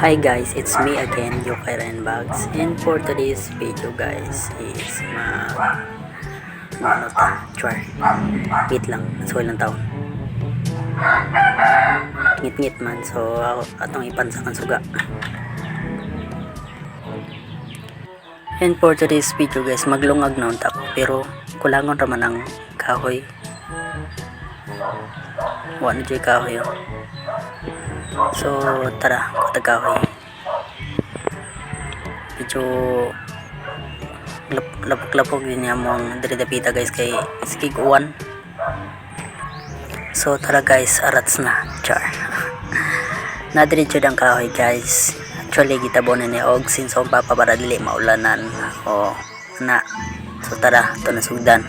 Hi guys, it's me again, Yokai Ren Bags. And for today's video, guys, is ma ano ta, char. Wait lang, nasuway lang taon. Ngit-ngit man, so ako, atong ipansak ang suga. And for today's video, guys, maglungag na unta ko, pero kulangon raman ang kahoy. Wa na dyan kahoy, oh. So tara, kutag kahoy. Medyo lapok-lapok din niya mo ang diri dapita, guys, kay sikig uwan. So tara guys, arats na. Char. Nadiri jud ang kahoy, guys. Actually, gitabo na ni og since akong papa para dili maulanan o na. So tara, to na sugdan.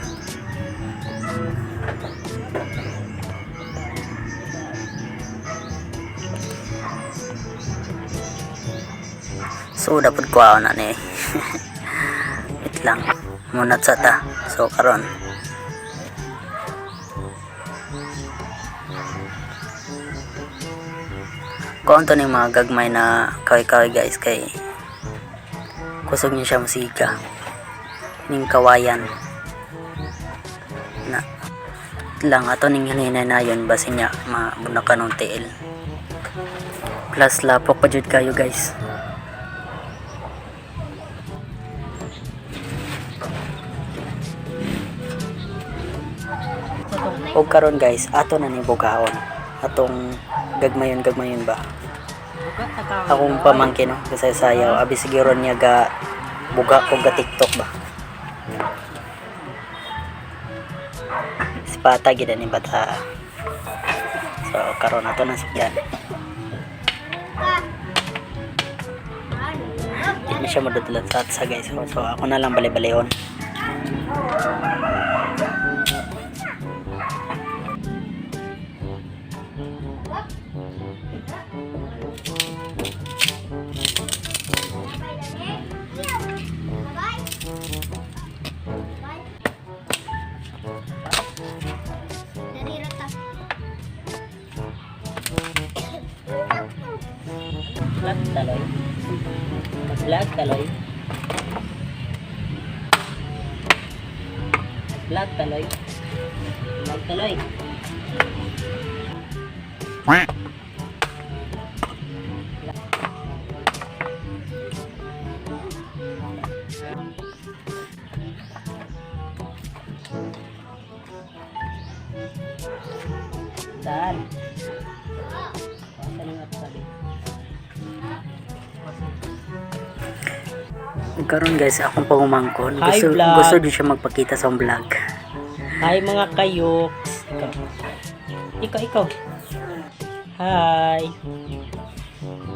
So dapat kuha na ni. Wait lang. Munat sa ta. So karon. Kuha to ning mga gagmay na kahoy-kahoy, guys, kay kusog niya siya musiga. Ning kawayan. Na lang ato ning hinahinayon basin niya mabunakan ng tiil. Plus lapok pa jud kayo, guys. Og karon guys, ato na ni bugaon. Atong gagmayon gagmayon ba. Akong pamangkin, no, kasi sayaw abi siguro niya ga buga og ga TikTok ba. Si pata gid ni bata. So karon ato na sugdan. Di na siya madudlan sa atsa, guys. So ako na lang bali-balion. Vlog taloy. Vlog taloy. Vlog taloy. Vlog taloy. Quack. Saan? Saan nga sabi? Karon guys, akong pangumangkon. Hi, Gusto, vlog. gusto din siya magpakita sa vlog. Hi, mga kayuks. Ikaw. Ikaw, ikaw. Hi.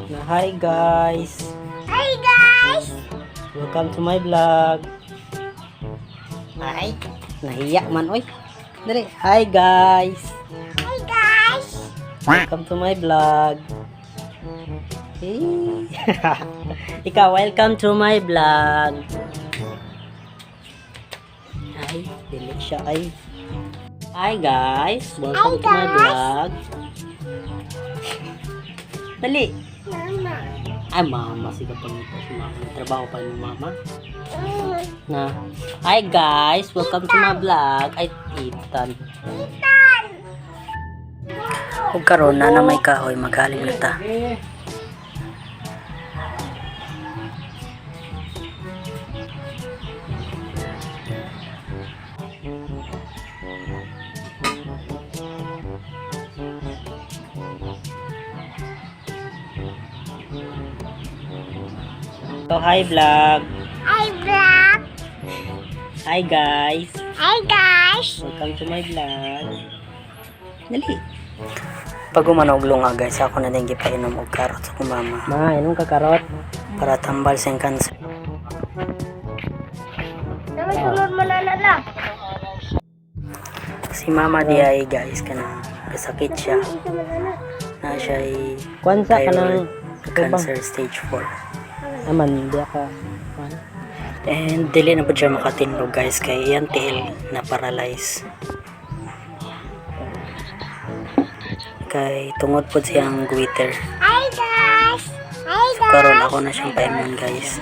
Na hi guys. Hi guys! Welcome to my vlog. Ay, nahiya man oy. Dali. Hi guys. Hi guys! Quack. Welcome to my vlog. Hey. Ikaw, welcome to my vlog. Ay, dili siya ay. Hi guys, welcome Hi, to my guys. vlog. Dali. Mama. Ay, mama, sige pa nito si mama. Trabaho pa ni mama. Na. Hi guys, welcome to my vlog. Ay, Ethan. Ethan! Ug karon na na may kahoy, magaling na ta. So, hi vlog. Hi vlog! Hi guys. Hi guys! Welcome to my vlog. Dali. Pag umano og lunga guys, ako na din gipainom og karot sa akong mama Ma, inom ka karot. Para tambal sa iyang cancer. Naman sunod mo na na lang. Si mama di ay, guys, kana kasakit siya. Ito mo na na. Na siya ay Kuan sa thyroid kanang cancer stage 4. Aman, di ka. Kuan. And dili na po siya makatinlog, guys, kay iyang tiil na paralyze. Kay tungod po siyang goiter. Hi guys! So karon ako na siyang paimon, guys.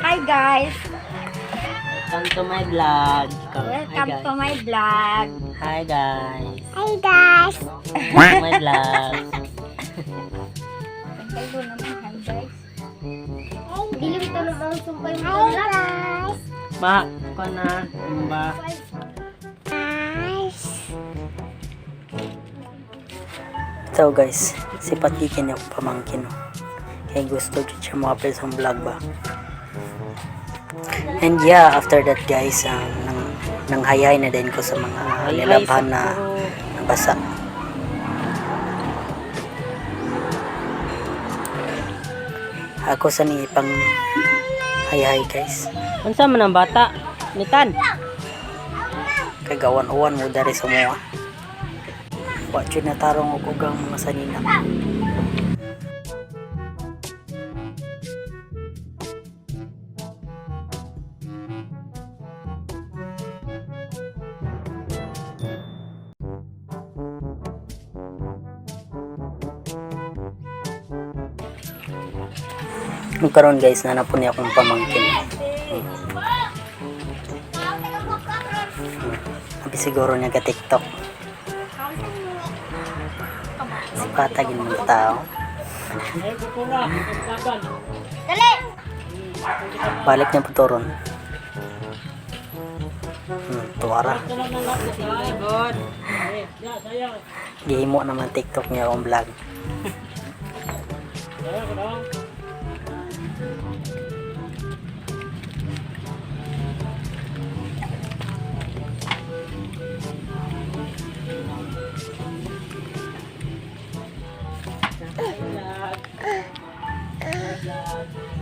Hi guys! Welcome to my vlog. Ikaw. Hi Welcome guys. to my vlog. Hi guys. Hi guys! Welcome to my vlog. Hello naman, hi guys. Dili bitaw naman sumpay mo. Hi guys! Ma, ko na. Ba. Guys! So guys, si Patikin yung pamangkin, no. Kay gusto jud siya mo-appear sa vlog ba. And yeah, after that guys, nang hayay na din ko sa mga nilabhan na nabasa. Ako sa ni pang hayhay, guys. Unsa man ang bata? Mitan. Kay gawan-uwan mo dari sa mua. Wa jud na tarong og ugang mga sanina. Nung karon guys, nanapon niya akong pamangkin. Abi siguro niya ka TikTok. Si patagin mga tao. Dali! Balik niya puturon. Tuwara. Gihimo naman TikTok niya akong vlog.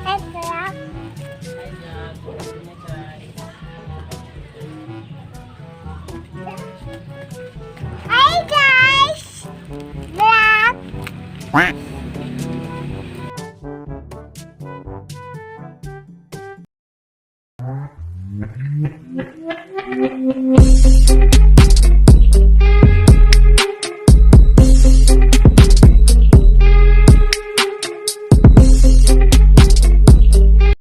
Hi vlog! Hi guys! Vlog! Quack.